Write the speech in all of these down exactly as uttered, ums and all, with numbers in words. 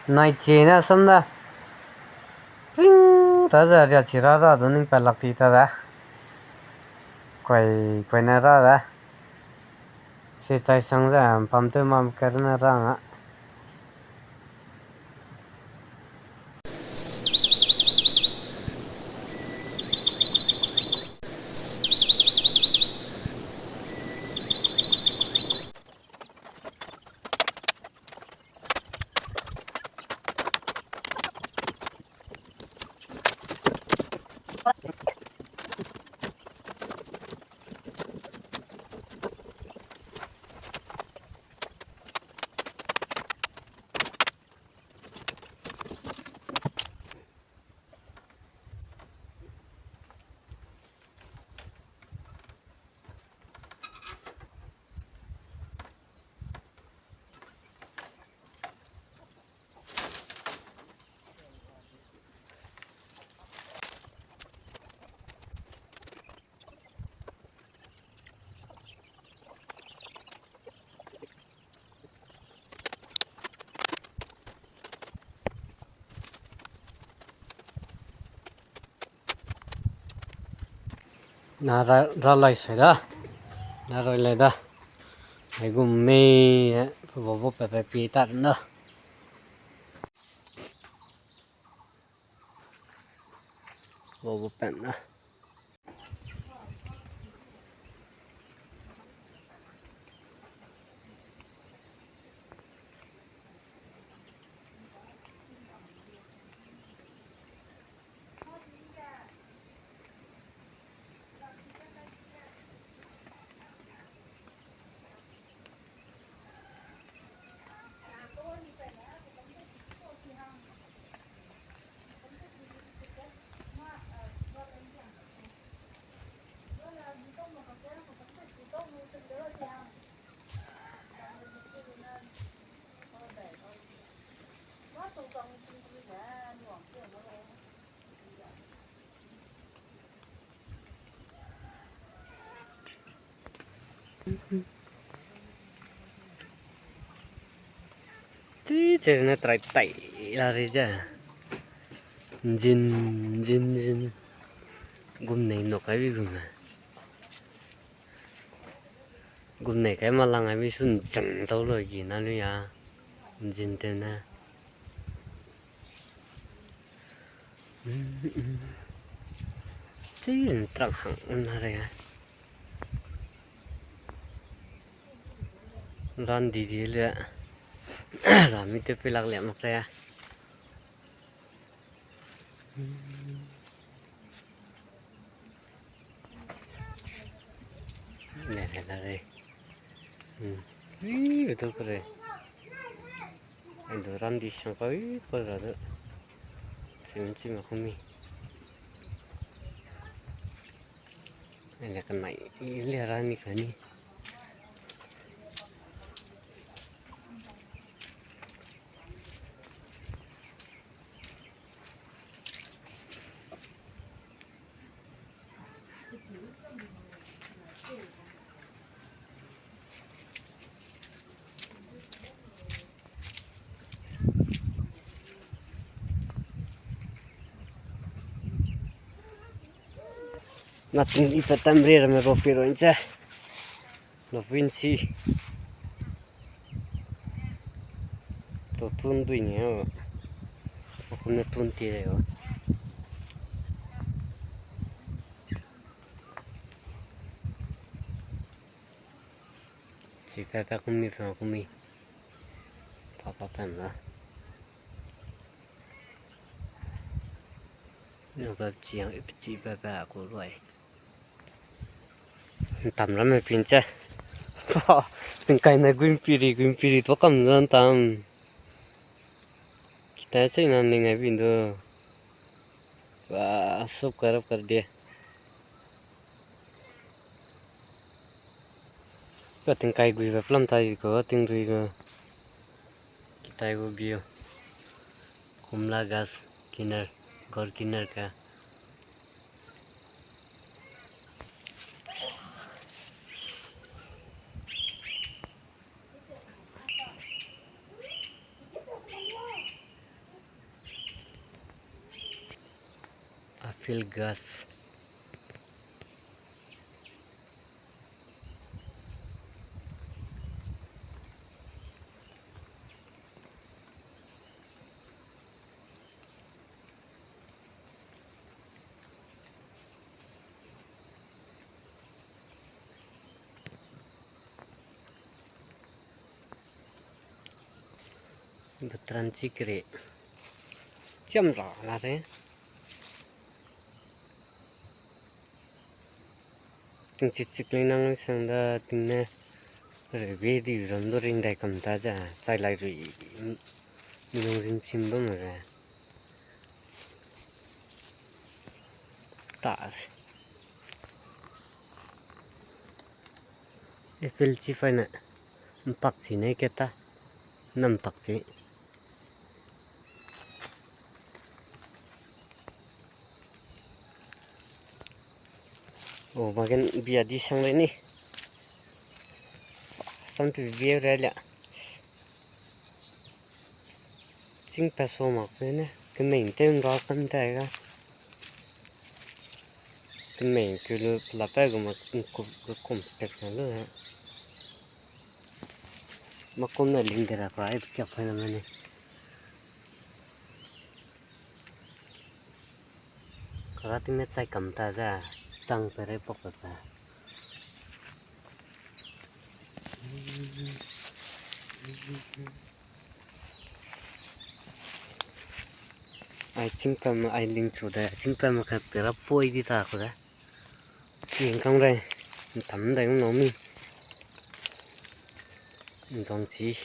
Nai chi na sam da. Pring ta za ria chi ra ra do ning pa lak ti ta da. Koi, koi na ra da. Si chai sang za pam tu mam kar na ra nga. Na ra, ra lai sai da. Na roi lai da. Ai gum me, eh, bo bo pe pe pi ta na. Bo bo pe na. Ti cher na try tai la re ja. Jin, jin, jin. Gum nei no kai bi gum na. Gum nei kai ma lang ai mi sun jang tau lo gi na lu ya. Jin te na. Ti rin trang hang un na re ya. Ran di di le. Ra mi te pilak le mak re ya. Ne ne na re. Hmm. Ih, betul kere. Ando ran di siang pa ih pa ra do. Simen si ma kumi. Ele kan mai. Ele rani kani. Natin ipa tamre rame ropi roincha. Ropin si. To tun dui ni o. Aku na tun ti re o. Chika ka kumi pa kumi. Papa pen la. Nyoka chiang ip chi pa pa ko roi. Tam ram me pinche. Pin kai na gun piri, gun piri to kam zan tam. Kita se na ningai bindo. Wa, sub karap kar de. Ka tingkai gui ba plam tai ko tingdui go. Kitai go bio. Kumla gas kinar, gor kinar ka. Apple gas. Batran chikre. Chiam ra la re. Ting chik chik le nang sang da ting ne. Re be di ram do ring dai kam ta ja. Chai lai rui. Minung ring chim ba ma re. Ta. Apple chi faina. Mpak chi ne keta. Nam pak chi. O, magen bia di sang le ni. Sam tu bia re la. Ching pa so mak pe ne. Ke main te ra kan ta ga. Ke main ke lu la pa gu ma ku, ku kum pek na lu. Ma kum na ling de ra pa ai kya pa na ma ne. Kara ting ne chai kam ta ja, chang pe re pok pe pa. Ai ching pa ma ai ling chu da, ching pa ma ka pe ra poi di ta ko da. Ling kang re, tam da yung no mi. Zong chi.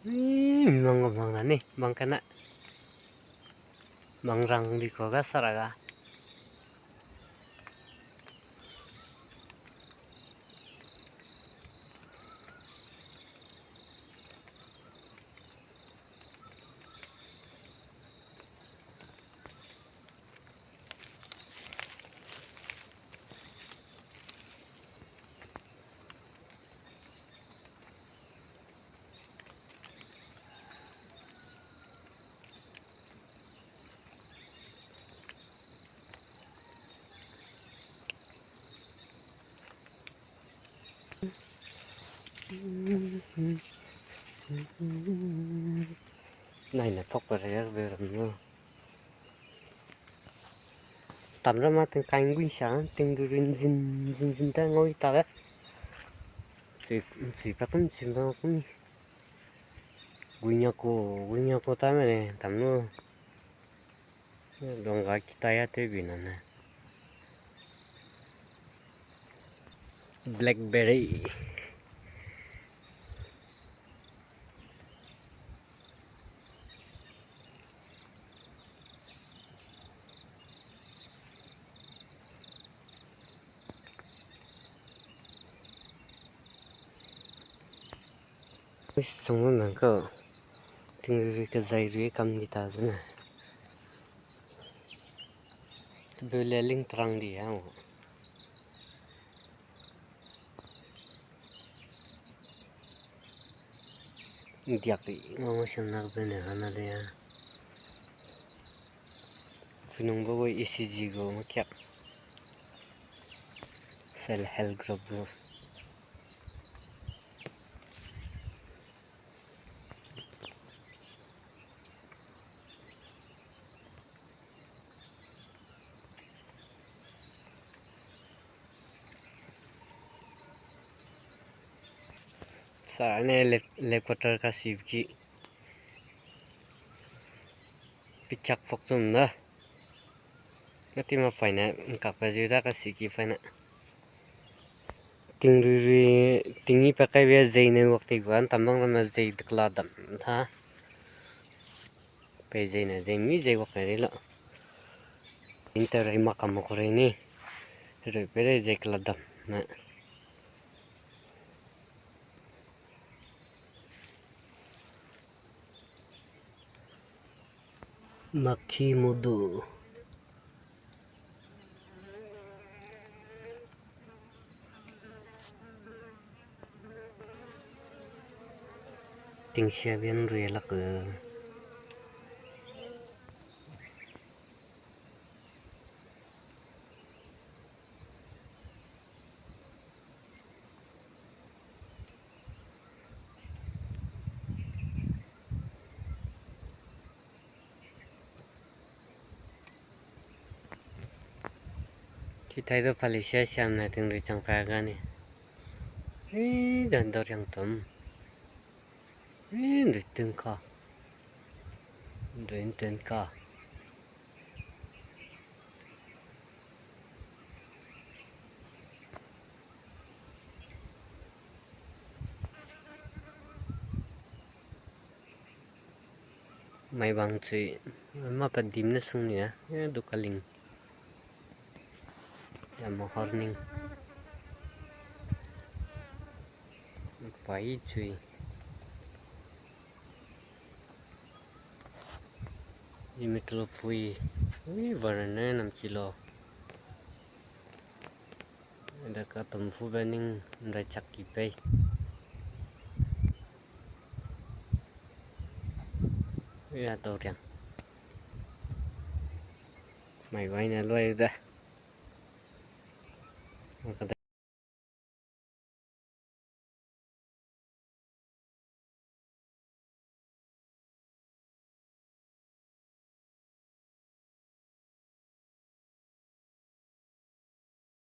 Ih, mang mang na ni, mang kana. Mang rang di ko ga sara ga. Nai na pok pa re be ram no. Tam ra ma ting kaing gui sha, ting du rin zin, zin, zin ta ngoi ta ga. Si, si pa kum, si pa kum. Gui nya ko, gui nya ko ta me ne, tam no. Dong ga kita ya te gui na na. Blackberry. Sung nang ko. Ting ri ka zai ri kam di ta zuna. Bele ling trang di ya. Diak ri ngau ngau siam nak bene hana le ya. Sunung bo woi E C G go makiak. Self help group go. Sa ne lep, lep quarter ka sip ki. Pichak fok sum na. Ngati ma faina, ngkak pa jiu da ka siki faina. Ting rui rui, ting i pa kai bia zei ne wak ti guan, tambang na zei dikla dam tha. Pe zei ne, zei mi zei wak ne ri lo. Inter rai ma kam ko rai ni. Rui pe rai zei kla dam na. Makhi mudu. Tingsia bian rui lak. Chithai do phali sia siam na ting rui chang pa gani. Ih, dan do riang tum. Ih, rui ting ka. Rui ting ka. Mai bang chui, mapa dim na sung nia, ya dukaling. Ya mahar ning. Pai chui. Imitlo pui. Ui, barane nam kilo. Daka tumfu bening ndai chak ki pei. Ya tau riang. Mai wai na loi da.